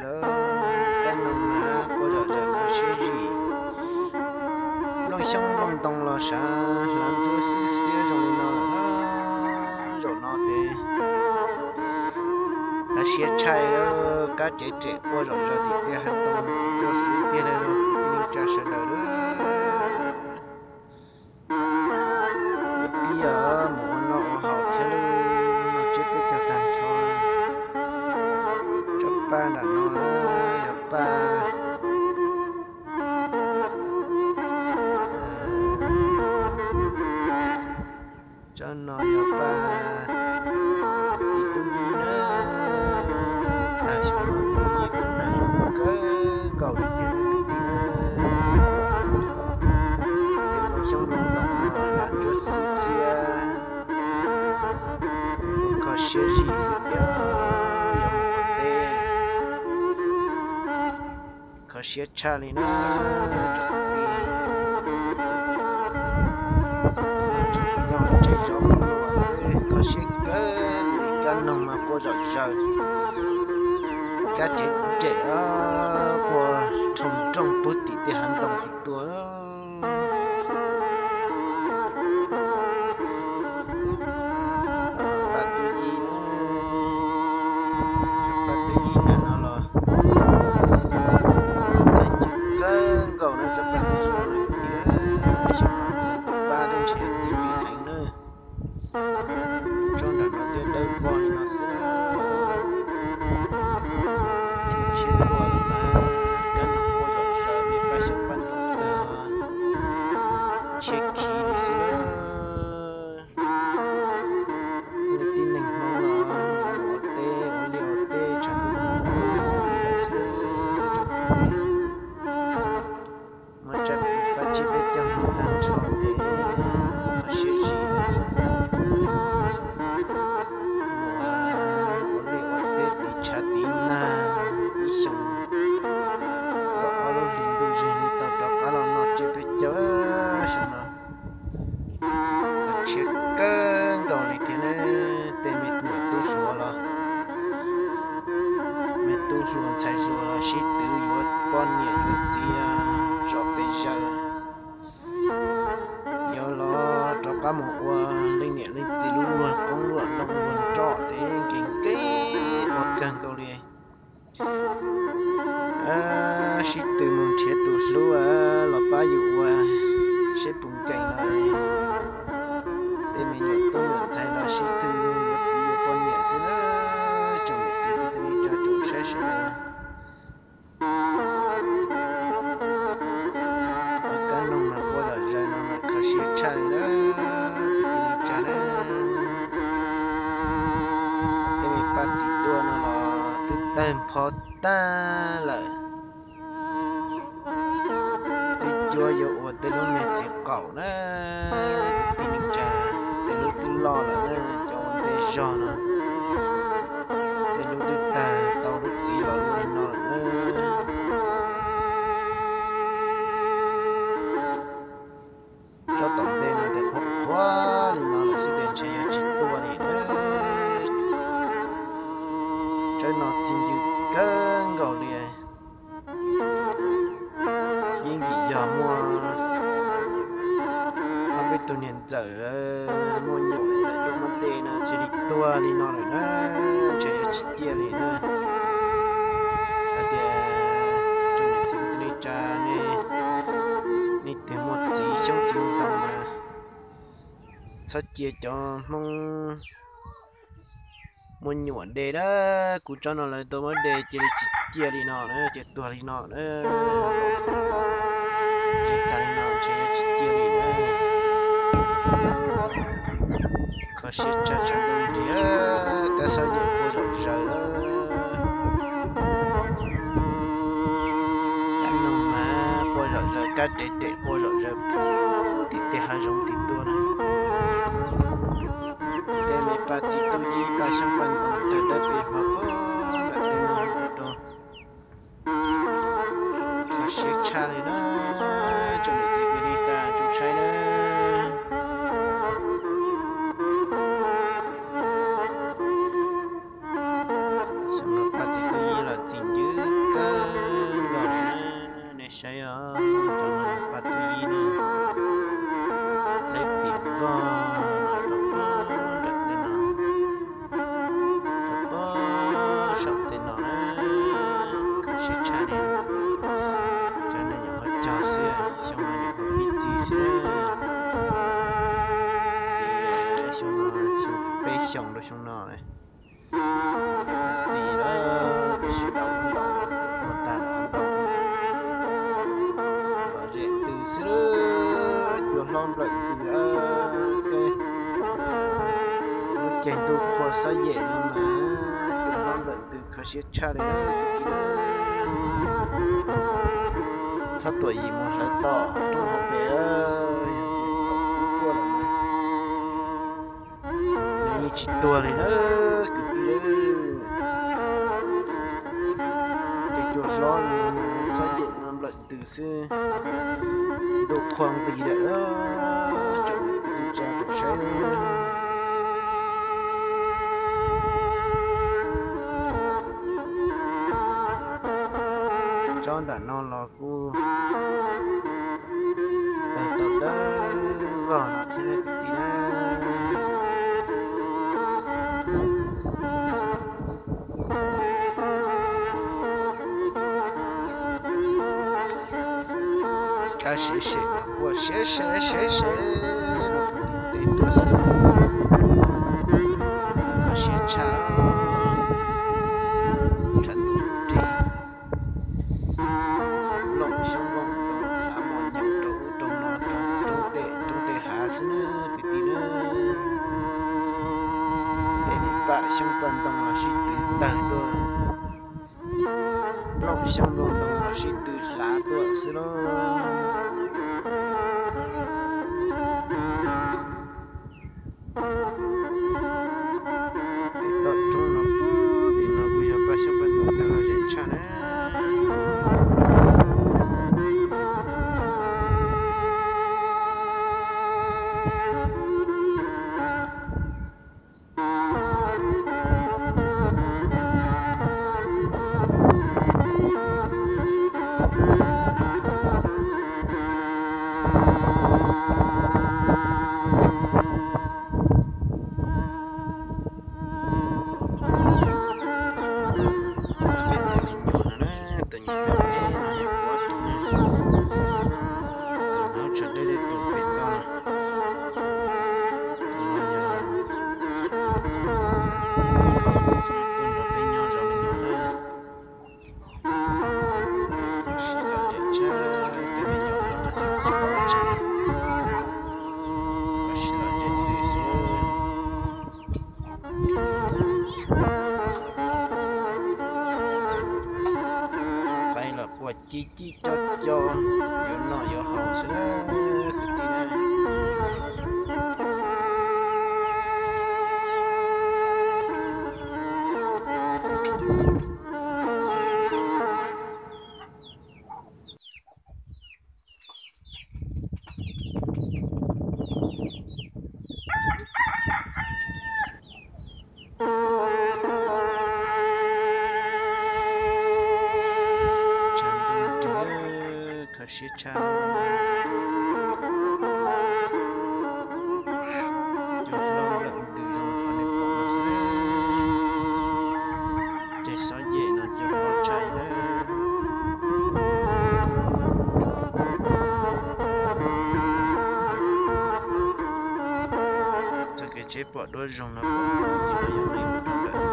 lawm, kab noog mas quaj zom zaws kho siab zim. Nplooj xyoob nplooj ntoo los sav hlav ntsuab xwb xiab zoo li no lawm, zaum no ces hlav siab tshaj, kab cev rem quaj zom zaws tim tej hav ntoo tim tuaj xwb tiag li lauj kwv tij neej tsa sawv daws. Yog pib yog mus ua noj ua haus thiab lub no tsiab peb caug tag nrho. Tsob paj nram no yog paj, tsob no yog paj txiv tub yib na. Tag xyoo no tub yib kuj tag zoo kawg nkaus li thiab kwv tij na. Tej nplooj xyoob nplooj ntoo no hlav ntsuab xwb xiab, kho siab zim xwb tiag, yuav mus ua teb kho siab tshaj li na. Tsev zov xwb kho siab kawg li, kab noog mas quaj zom zaws, kab cev rem quaj rhoom rooj puag tim tej hav ntoo tim tuaj. Paj tub yib, paj tub yib ntawm no los ncw kawg nkaus na, tsob paj tub yib no tias xyoo no tus paj twb nrhiav txiv ncw heev na. Tsob nram no thiaj dawb vog li no xwb. Tshiab tuaj li mas kab noog quaj zom zaws li paj xyoob paj ntoo tag, tshiab khiv li xwb. Tib neeg Hmoob los ua teb ua liaj ua teb tshav ntuj xwb, muab tsawg paj tsiab peb caug no tag nrho ces kho siab zim. Mus ua liaj ua teb tiv tshav tiv nag ib xyoos, kom ob lub hlis ntuj zeg li tau rov qab los noj tsiab peb caug xyoo no. Kho siab kawg nkaus li thiab ne. Tej me nyuam tub hluas los, me tub hluas ntxhais hluas los sib tw yuav poj niam yuav txiv zov pes zaws, yuav los rov qab mus ua leej niam leej txiv lub luag qoob luag loo luag nroj ces nkees nkees ua kawg nkaus li. Sib tw mus nrhiav tus hlub los pab yus ua seb puas nkees no. Tej me nyuam tub nyuam ntxhais los sib tw yuav txiv yuav poj niam xwb na. Tsoom niam txiv kwv tij neej tsa tsoom saib sawv daws, kab noog mas quaj zom zaws no mas kho siab tshaj li na. Kwv tij neej tsa na, tej me paj txiv tuaj no los twb tawg npho tag lawm. Twb cuab yuav ua tej lub me txiv qaum na, kwv tij neej tsa, tej lub twb loj lawm na, cov ua ntej zog no, tej lub twb tawg tau lub txiv los lub li no lawm na. Tsob tom ntej no ces qhuav qhuav li no lawm xwb ces ntshe yuav tsis tuaj li na. Tsob no txi ncw kawg nkaus li. Yeej vim yog muaj ob peb tug niam ntxawm muaj nyuam lawm tuaj muab de no cia li tuag li no lawm na, ntshe yuav tsis ciaj li na. Hais tias tsoom niam txiv kwv tij neej tsa nej, nej twg muaj txiv xyoob txiv ntoo mas txhob cia cov Hmoob muaj nyuam de na. Kuv tsob no lawv tuaj muab de cia li tsis ciaj li no na, ces tuag li no na. Ces tag li no ntshe yuav tsis ciaj li na. Kho siab tshaj tshaj ntuj nrig, kab xab yem quaj zom zaws lawm. Kab noog mas quaj zom zaws, kab cev rem quaj zom zaws puag tim tej hav zoov tim tuaj na. Tej me paj txiv tub yib paj xyoob paj ntoo tawg dawb pes hmo puag nram tej no rau. Kho siab tshaj li na, tsoom niam txiv kwv tij neej tsa tsoom saib na. Xyoo no paj txiv tub yib los txi ncw xyoo rau xyoo no ne. Txiv lawm, tab sis dau lub ntau tuag tag av ntau, lom zem ntws xwb, cua hlob nplawm ntws. Lub caij ntuj qhua xob yem no mas cua hlob nplawm ntws kho siab tshaj li na. Txhob tuam yim mus hlawv tom roob hauv pes, yog tuaj lawm mas nws yeej tsis tuag li na kwv tij. Ces cua hlob no xob yem no nplawm ntws xwb, ntuj qhua nqis lawm, tsoom kwv tij neej tsa tsoom saib. Tsob ntawm no los kuj tawg tau dawb vog no thiab kwv tij na. Kab siv sem los kuaj siab siab siab siab los puag tim tej tuaj xwb. Kho siab tshaj, nrhav ntuj ris, looj xyoob nplooj ntoo hav mos nyoos rau ub rau no rau roob tej roob tej hav xwb na kwv tij na. Tej me paj xyoob paj ntoo los sib tw tawg tuaj, looj xyoob nplooj ntoo los sib tw hlav tuaj xwb lauj. Tej toj roob no puag tim no kuj yog paj xyoob paj ntoo tawg lom zem tshaj na. Peb tus me nyuam no na, tus nyuam pem no yog kuv ob tug na. Tus hnav tsho dawb dawb tus pem toj no, tus no yog kuv ob tug tuaj nrog peb nyob zoo me nyuam na. Kho siab lom zem tshaj, tus me nyuam no tsis paub ntshai, kho siab lom zem ntws xwb. Qaib los quaj ci ci co co, yuav noj yuav haus xwb kwv tij na. Tshav ntuj nrig, kho siab tshaj. Cua hlob nplawm ntws zoo qhov nej pom no xwb. Ces xob yem no cua hlob tshaj lawm. Txoj kev tsheb pom duab zoo no puag tim no yog nqis mus rau lawm,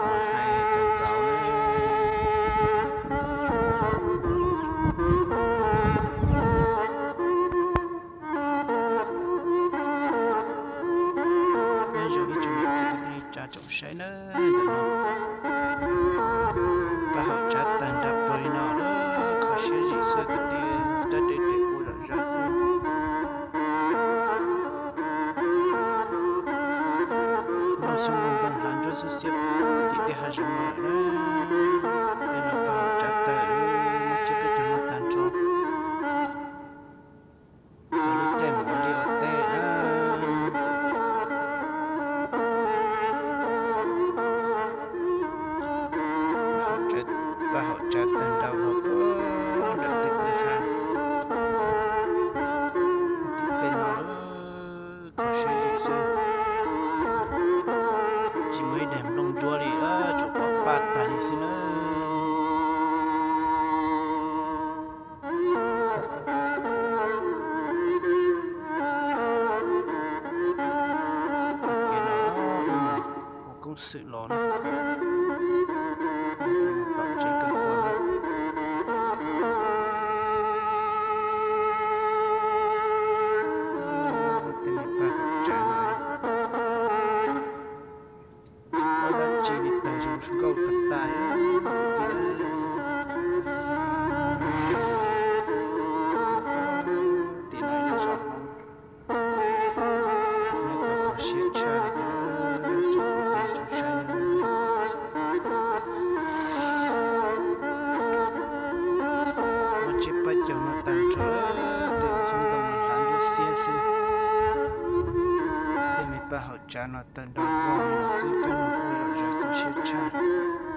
mas hais tau ntxauv lawm. Nyob zoo ib tsoom niam txiv kwv tij neej tsa tsoom saib nawb, ntawm no pab hauv tshab tawg nrag puag li no, kho siab zim xwb kwv tij, tab dej dej kuj zom zaws xwb. Nplooj xyoob nplooj xwm los na. Tom tsev kawg tuaj na. Tej me paj hauv tsav no, ob dab tsi li tag zoo nkauj tag tag li. Tim no yog zos Hmoob, nyob tau kho siab tshaj li thiab, tsoom phooj ywg tsoom saib. Muab tsiab pab caug no tag nrho, tej khoob ntoo no hlav nruab xiab xwb. Tej me paj hauv tsav no tawg nrog vog li no xwb, coob leej kuj zom zaws kho siab tshaj.